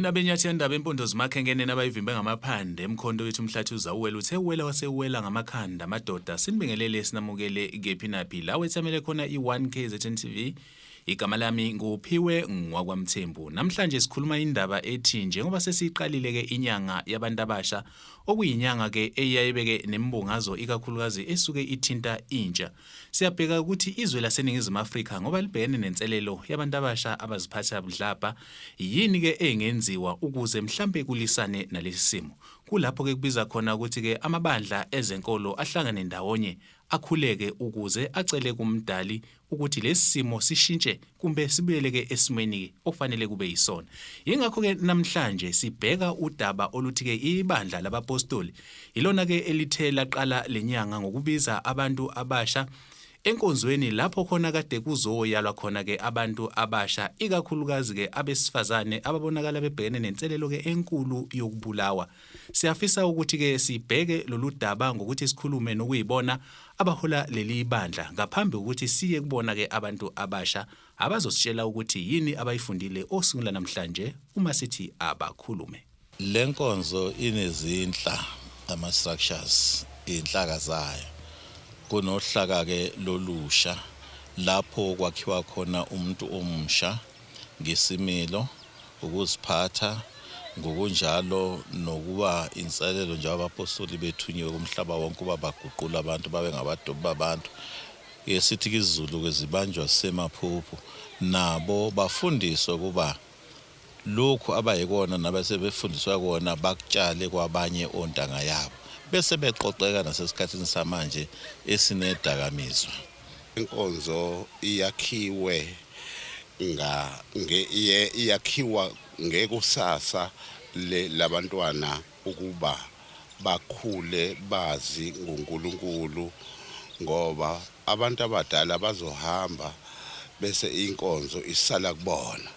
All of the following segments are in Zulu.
Abenyathi yandaba empondo zimakhenkeneni abayivimbe ngamaphande emkhonto wethu umhlathi uzawuwela uthe uwela wasewela ngamakhanda amadoda sinibingelele sinamukele kephi naphi la wethamele khona i-1 KZN TV. Igama lami nguPhiwe ngwakwaMthembu. Namhlanje sikhuluma indaba ethi njengoba sesiyiqalile ke inyanga yabantu abasha okuyinyanga ke eyayibeke nembungazo ikakhulukazi esuke ithinta intsha. Siyabheka ukuthi izwe laseNingizimu Afrika ngoba libhekene nenselelo yabantu abasha abaziphatha budlabha, yini ke engenziwa ukuze mhlampe kulisane nalesi simo. Kulapho ke kubiza khona ukuthi ke amabandla ezenkolo ahlangane ndawonye akhuleke ukuze acele kuMdali ukuthi lesi simo sishintshe kumbe sibuyele ke esimweni okufanele kube yisona. Yingakho ke namhlanje sibheka udaba oluthi ke ibandla labapostoli ilona ke elithe laqala lenyanga ngokubiza abantu abasha enkonzweni lapho khona kade kuzoyalwa khona ke abantu abasha ikakhulukazi ke abesifazane ababonakala bebhekene nenselelo ke enkulu yokubulawa. Siyafisa ukuthi ke sibheke lolu daba ngokuthi sikhulume nokuyibona abahola leli bandla ngaphambi kokuthi siye kubona ke abantu abasha abazositshela ukuthi yini abayifundile osungula namhlanje uma sithi abakhulume. Le nkonzo inezinhla, ama-structures, iy'nhlaka zayo. Kunohlaka-ke lolusha lapho kwakhiwa khona umuntu omusha ngesimilo, ukuziphatha, ngokunjalo nokuba inselelo njengoba abapostoli bethunyiwe kumhlaba wonke uba baguqule abantu babe ngabadobi babantu. Esithi isiZulu-ke zibanjwa zisemaphuphu, nabo bafundiswe ukuba lokhu abayikona nabasebefundiswa kona bakutshale kwabanye ontanga yabo bese beqoqeka nasesikhathini samanje esinedakamizwa. Inkonzo iyakhiwe nga nge iyakhiwa ngekusasa le labantwana ukuba bakhule bazi ngoNkulunkulu ngoba abantu abadala bazohamba bese inkonzo isala kubona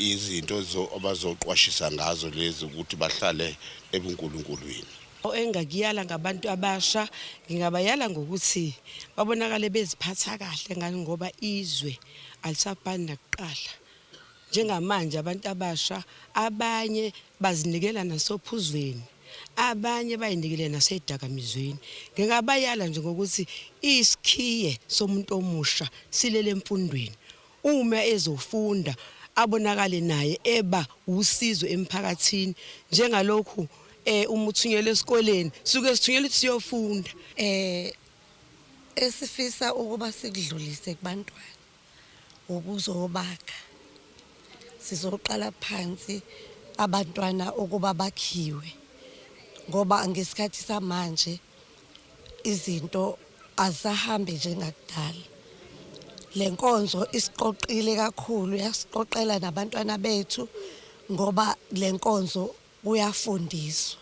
izinto abazoqwashisa ngazo lezi ukuthi bahlale ebuNkulunkulwini. Engingakuyala ngabantu abasha ngingabayala ngokuthi babonakale beziphatha kahle ngani ngoba izwe alisafani nakuqala. Njengamanje abantu abasha abanye bazinikela nasophuzweni, abanye bayinikele nasedakamizweni. Ngingabayala nje ngokuthi isikhiye somuntu omusha silele emfundweni. Uma ezofunda abonakale naye eba wusizo emphakathini njengalokhu eh uma uthunyelwe esikoleni suke sithunyelwa ukuthi siyofunda. Eh esifisa ukuba sikudlulise kubantwana ukuzobakha. Sizoqala phansi abantwana ukuba bakhiwe ngoba ngesikhathi samanje izinto azisahambi njengakudala. Le nkonzo isiqoqile kakhulu yasiqoqela nabantwana bethu ngoba le nkonzo kuyafundiswa.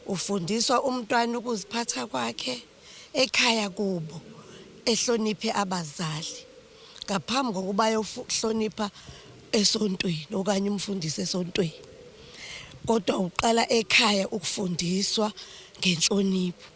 Ufundiswa umntwana ukuziphatha kwakhe ekhaya kubo ehloniphe abazali ngaphambi kokuba ayohlonipha esontweni okanye umfundisi esontweni. Kodwa uqala ekhaya ukufundiswa ngenhlonipho.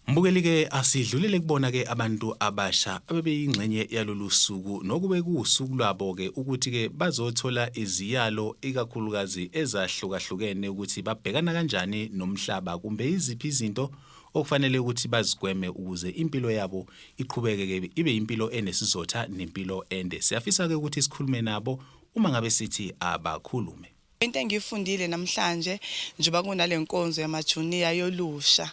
Mbukeli ke asidlulele kubona ke abantu abasha abebeyingxenye yalolu suku nokube kuwusuku lwabo ke ukuthi ke bazothola iziyalo ikakhulukazi ezahlukahlukene ukuthi babhekana kanjani nomhlaba kumbe iziphi izinto okufanele ukuthi bazigweme ukuze impilo yabo iqhubeke ke ibe impilo enesizotha nempilo ende. Siyafisa ke ukuthi sikhulume nabo uma ngabe sithi abakhulume. Into engiyifundile namhlanje njengoba kunale nkonzo yamajuniya yolusha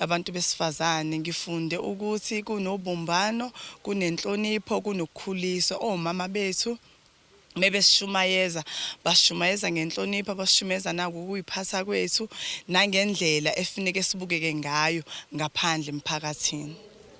yabantu besifazane, ngifunde ukuthi kunobumbano, kunenhlonipho, kunokukhuliswa. Omama bethu mebesishumayeza basishumayeza ngenhlonipho, basishumayeza nangokuyiphatha kwethu nangendlela efuneke sibukeke ngayo ngaphandle emphakathini.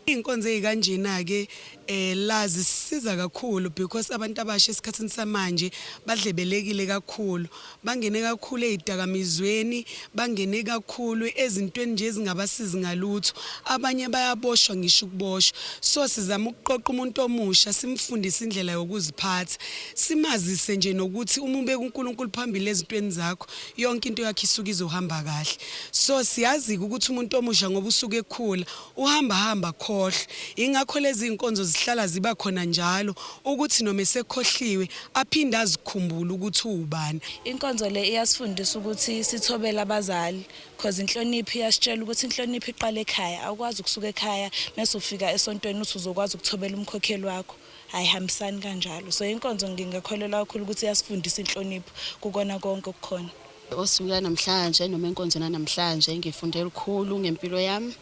Iy'nkonzo ey'kanjena-ke um la zisisiza kakhulu because abantu abasha esikhathini samanje badlebelekile kakhulu, bangene kakhulu ey'dakamizweni, bangene kakhulu ezintweni nje ezingabasizi ngalutho, abanye bayaboshwa ngisho ukuboshwa. So sizama ukuqoqa umuntu omusha simfundise indlela yokuziphatha, simazise nje nokuthi uma ubeka uNkulunkulu phambili ezintweni zakho yonke into yakho isuke izohamba kahle. So siyazi-ke ukuthi umuntu omusha ngoba usuke ekhula uhamba hamba akholwe. akhohlwe. Ingakho lezi zinkonzo zihlala ziba khona njalo ukuthi noma esekhohliwe aphinde azikhumbule ukuthi uwubani. Inkonzo le iyasifundisa ukuthi sithobele abazali cause inhlonipho iyasitshela ukuthi inhlonipho iqala ekhaya. Awukwazi ukusuka ekhaya mese ufika esontweni uthi uzokwazi ukuthobela umkhokheli wakho. Ayihambisani kanjalo. So inkonzo ngingakholelwa kakhulu ukuthi iyasifundisa inhlonipho kukona konke okukhona. Osukwini lwanamhlanje noma enkonzweni yanamhlanje ngifunde lukhulu ngempilo yami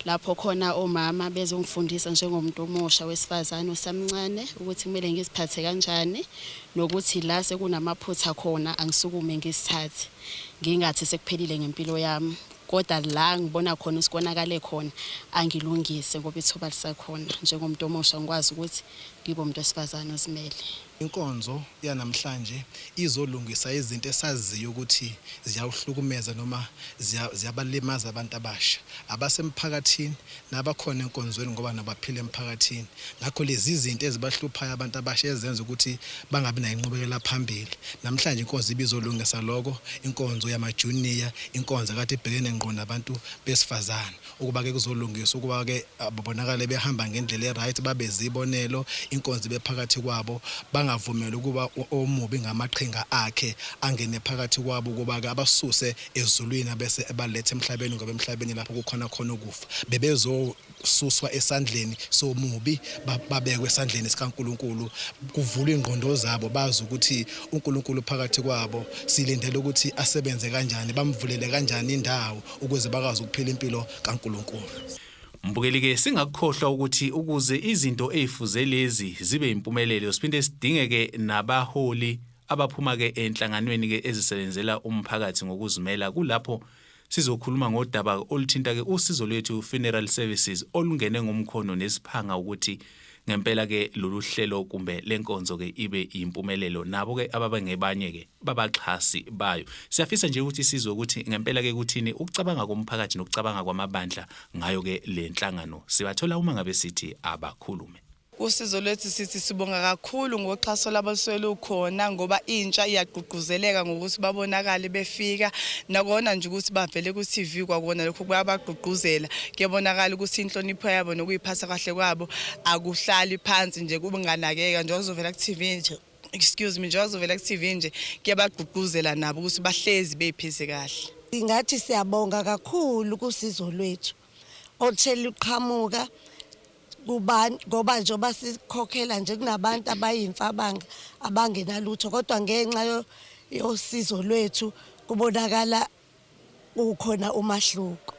lapho khona omama bezongifundisa njengomuntu omusha wesifazane osamncane ukuthi kumele ngiziphathe kanjani nokuthi la sekunamaphutha khona angisukume ngisithathe ngingathi sekuphelile ngempilo yami kodwa la ngibona khona ukuthi konakale khona angilungise ngoba ithuba lisakhona njengomuntu omusha ngikwazi ukuthi ngibe umuntu wesifazane ozimele. Inkonzo yanamhlanje izolungisa izinto esaziyo ukuthi ziyawuhlukumeza noma ziyabalimaza abantu abasha abasemphakathini nabakhona enkonzweni ngoba nabo baphila emphakathini. Ngakho lezi zinto ezibahluphayo abantu abasha ezenza ukuthi bangabi nayo inqubekela phambili. Namhlanje inkonzo ibizolungisa lokho, inkonzo yamajuniya, inkonzo ekade ibhekene ngqo nabantu besifazane. Ukuba ke kuzolungiswa ukuba ke babonakale behamba ngendlela e-right, babe zibonelo, inkonzo ibe phakathi kwabo, bangavumeli ukuba omubi ngamaqhinga akhe angene phakathi kwabo ukuba ke abasuse ezulwini abese ebaletha emhlabeni ngoba emhlabeni lapho kukhona khona ukufa. Bebezosuswa esandleni somubi babekwe esandleni sikaNkulunkulu, kuvulwe ingqondo zabo bazi ukuthi uNkulunkulu phakathi kwabo, silindele ukuthi asebenze kanjani, bamvulele kanjani indawo ukuze bakwazi ukuphila impilo kaNkulunkulu. Mbukeli ke singakukhohlwa ukuthi ukuze izinto ezifuze lezi zibe impumelelo siphinde sidingeke nabaholi abaphuma ke enhlanganweni ke ezisebenzela umphakathi ngokuzimela kulapho sizokhuluma ngodaba oluthinta ke usizo lwethu funeral services olungene ngomkhono nesiphanga ukuthi ngempela ke lolu hlelo kumbe lenkonzo ke ibe impumelelo nabo ke ababengebanye ke babaxhasi bayo. Siyafisa nje ukuthi sizwe ukuthi ngempela ke kuthini ukucabanga komphakathi nokucabanga kwamabandla ngayo ke le nhlangano. Sibathola uma ngabe sithi abakhulume. Usizo lwethu sithi sibonga kakhulu ngoxhaso labo olusuke lukhona ngoba intsha iyagqugquzeleka ngokuthi babonakale befika nakona nje ukuthi bavele ku-TV kwakona lokho kuyabagqugquzela kuyabonakala ukuthi inhlonipho yabo nokuyiphatha kahle kwabo akuhlali phansi nje kunganakeka nje wazovela ku-TV nje excuse me njengoba zovela ku-TV nje kuyabagqugquzela nabo ukuthi bahlezi beyiphethe kahle. Singathi siyabonga kakhulu kusizo lwethu oluthe luqhamuka kubantu ngoba njengoba sikhokhela nje kunabantu abayimfabanga abangenalutho kodwa ngenxa yosizo lwethu kubonakala kukhona umahluko.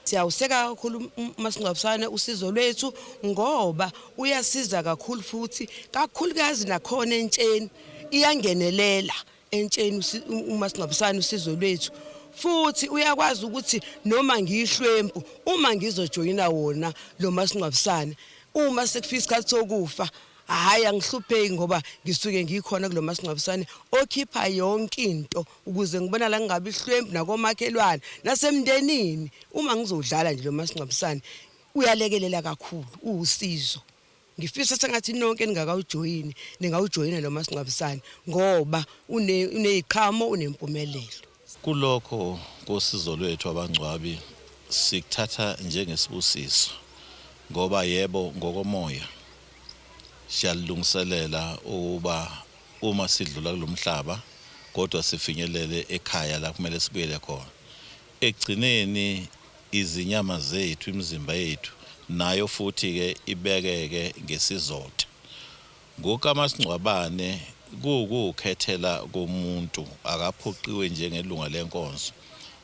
Siyawuseka kakhulu umasingcwabisane usizo lwethu ngoba uyasiza kakhulu futhi kakhulukazi nakhona entsheni iyangenelela entsheni umasingcwabisane usizo lwethu futhi uyakwazi ukuthi noma ngiyihlwempu uma ngizojoyina wona lo masingcwabisane uma sekufika isikhathi sokufa hhayi angihlupheki ngoba ngisuke ngikhona kulo masingcwabisane okhipha yonke into ukuze ngibona la ngingabi hlwempu nakomakhelwane nasemndenini uma ngizodlala nje lo masingcwabisane uyalekelela kakhulu uwusizo ngifisa sengathi nonke ningakawujoyini ningawujoyina lo masingcwabisane ngoba uneziqhamo unempumelelo. Kulokho kosizo lwethu abangcwabi sikuthatha njengesibusiso ngoba yebo ngokomoya siyalungiselela ukuba uma sidlula kulomhlaba kodwa sifinyelele ekhaya la kumele sibuyele khona. Ekugcineni izinyama zethu, imizimba yethu nayo futhi-ke ibekeke ngesizotha. Ngokamasingcwabane kuwukukhethela komuntu, akaphoqiwe njengelunga lenkonzo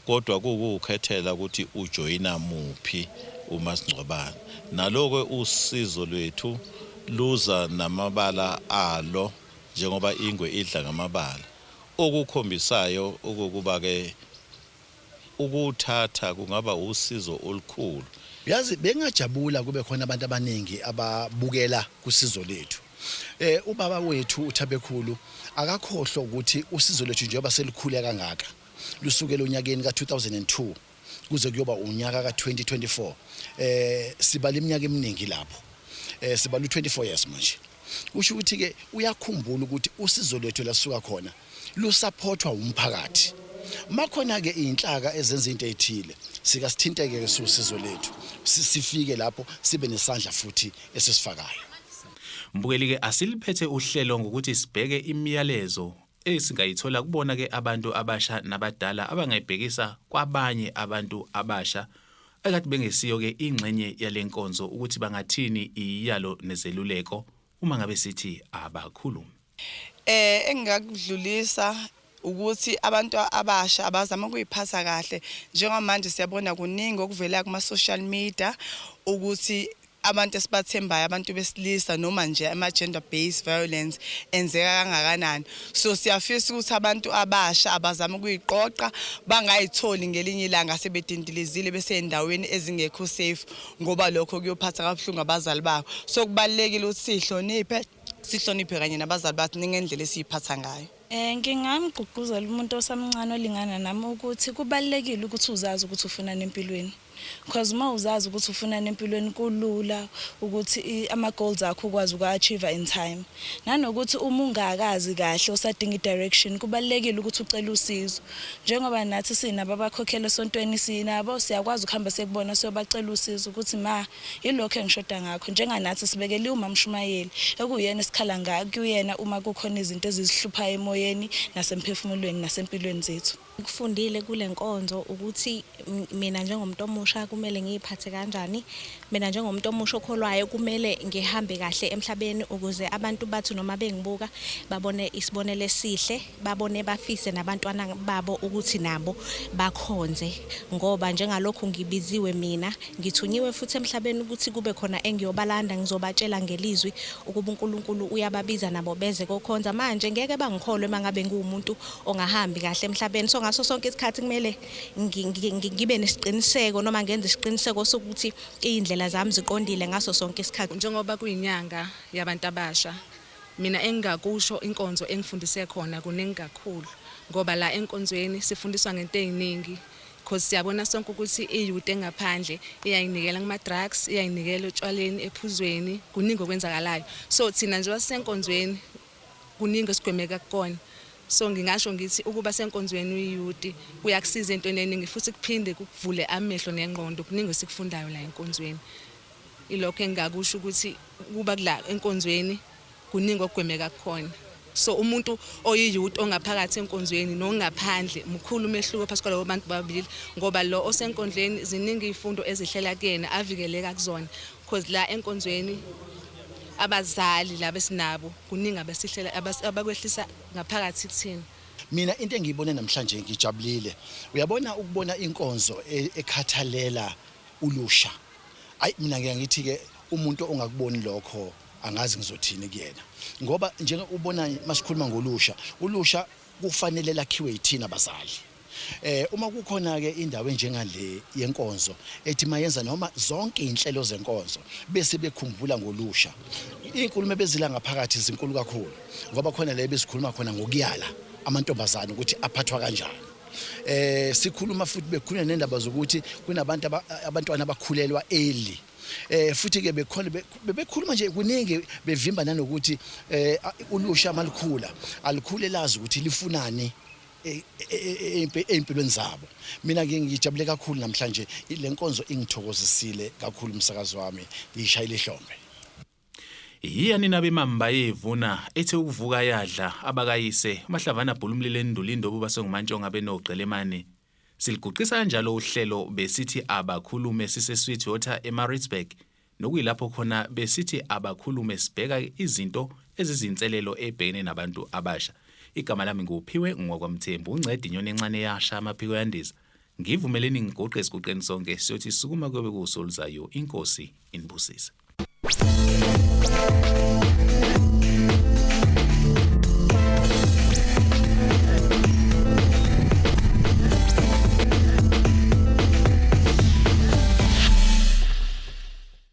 kodwa kuwukukhethela ukuthi ujoyina muphi umasingcwabane. Naloko usizo lwethu luza namabala alo njengoba ingwe idla ngamabala, okukhombisayo okokuba-ke ukuwuthatha kungaba usizo olukhulu. Uyazi bengingajabula kube khona abantu abaningi ababukela kusizo lethu. Eh ubaba wethu uThabekhulu akakhohlwa ukuthi usizo lethu njengoba selikhule kangaka lusukela onyakeni ka-2002 kuze kuyoba unyaka ka-2024 eh sibala iminyaka eminingi lapho eh sibala u-24 years manje kusho ukuthi ke uyakhumbula ukuthi usizo lwethu lasuka khona lusaphothwa umphakathi makhona ke inhlaka ezenza into ethile. Sika sithinteke ke siwusizo lethu sifike lapho sibe nesandla futhi esisifakayo. Mbukeli ke asiliphethe uhlelo ngokuthi sibheke imiyalezo esingayithola kubona ke abantu abasha nabadala abangayibhekisa kwabanye abantu abasha ekade bengesiyo ke ingxenye yalenkonzo ukuthi bangathini iyalo nezeluleko uma ngabe sithi abakhulume. Engingakudlulisa ukuthi abantu abasha abazama ukuyiphatha kahle. Njengamanje siyabona kuningi okuvela kuma social media ukuthi abantu esibathembayo, abantu besilisa, noma nje ama gender based violence enzeka kangakanani. So siyafisa ukuthi abantu abasha abazama ukuyiqoqa, bangayitholi ngelinye ilanga sebedindilizile beseyindaweni ezingekho safe, ngoba lokho kuyophatha kabuhlungu abazali babo. So kubalulekile ukuthi sihloniphe, sihloniphe kanye nabazali bathu ngendlela esiyiphatha ngayo. Ngingamgqugquzela umuntu osamncane olingana nami ukuthi kubalulekile ukuthi uzazi ukuthi ufunani empilweni. Because uma uzazi ukuthi ufunani empilweni, kulula ukuthi ama-goals akho ukwazi uku-achieve in time. Nanokuthi uma ungakazi kahle, usadinga i-direction, kubalulekile ukuthi ucele usizo. Njengoba nathi sinabo abakhokhela esontweni, sinabo siyakwazi ukuhamba siyekubona, siyobacela usizo ukuthi ma yilokho engishoda ngakho. Njenganathi sibekele umamshumayeli ekuyena esikhala kuyena uma kukhona izinto ezisihluphayo emoyeni nasemphefumulweni nasempilweni zethu. Ngikufundile kule nkonzo ukuthi mina njengomuntu omusha kumele ngiyiphathe kanjani. Mina njengomuntu omusha okholwayo kumele ngihambe kahle emhlabeni ukuze abantu bathi noma bengibuka babone isibonelo esihle, babone bafise nabantwana babo ukuthi nabo bakhonze, ngoba njengalokhu ngibiziwe mina, ngithunyiwe futhi emhlabeni ukuthi kube khona engiyobalanda, ngizobatshela ngelizwi ukuba uNkulunkulu uyababiza nabo beze kokhonza. Manje ngeke bangikholwe mangabe ngiwumuntu ongahambi kahle emhlabeni. So ngaso sonke isikhathi kumele ngibe nesiqiniseko noma ngenze isiqiniseko sokuthi iy'ndlela zami ziqondile ngaso sonke isikhathi. Njengoba kuyinyanga yabantu abasha, mina engingakusho, inkonzo engifundise khona kuningi kakhulu, ngoba la enkonzweni sifundiswa ngento ey'ningi, because siyabona sonke ukuthi i-youth engaphandle iyayinikela kuma-drugs, iyayinikela otshwaleni, ephuzweni, kuningi okwenzakalayo. So thina njengoba sisenkonzweni kuningi esigwemeka kukona. So ngingasho ngithi ukuba senkonzweni uyi-youth kuyakusiza entweni eningi, futhi kuphinde kukuvule amehlo nengqondo. Kuningi esikufundayo la enkonzweni. Ilokho engingakusho ukuthi kuba kula enkonzweni kuningi okugwemeka kukhona. So umuntu oyi-youth ongaphakathi enkonzweni nongaphandle, mkhulu umehluko phakathi kwalabo bantu babili, ngoba lo osenkondleni ziningi iy'fundo ezihlela kuyena, avikeleka kuzona, because la enkonzweni abazali laba esinabo kuningi abasihlela abakwehlisa ngaphakathi kuthina. Mina into engiyibone namhlanje, ngijabulile. Uyabona, ukubona inkonzo ekhathalela ulusha. Ayi, mina ngeke ngithi ke umuntu ongakuboni lokho, angazi ngizothini kuyena. Ngoba njengoba ubona masikhuluma ngolusha, ulusha kufanele lakhiwe yithina abazali. Uma kukhona ke indawo enjengale yenkonzo ethi mayenza noma zonke inhlelo zenkonzo bese bekhumbula ngolusha. Izinkulumo ebezila ngaphakathi zinkulu kakhulu, ngoba khona le besikhuluma khona ngokuyala amantombazane ukuthi aphathwa kanjani. Sikhuluma futhi bekhuluma nendaba zokuthi kunabantu abantwana abakhulelwa early. Futhi ke bekhona bebekhuluma nje kuningi, bevimba nanokuthi ulusha malikhula alikhule lazi ukuthi lifunani ey'mpilweni zabo. Mina ke ngijabule kakhulu namhlanje, le nkonzo ingithokozisile kakhulu, umsakazi wami, ngiyishayile ihlombe. Yiya nina bemamba yevuna ethe ukuvuka yadla abakayise uMahlavana bhula umlilo endulini dobu basengumantshonga benogqelemane. Siliguqisa kanjalo uhlelo besithi abakhulume sise-Sweetwater eMaritzburg, nokuyilapho khona besithi abakhulume sibheka izinto ezizinselelo ebhekene nabantu abasha. Igama lami nguPhiwe ngowakwaMthembu, unceda inyoni encane yasha amaphiko yandiza. Ngivumeleni ngiguqe esiguqeni sonke siyothi sukuma kuyobe kuwusuku oluzayo. Inkosi inibusise.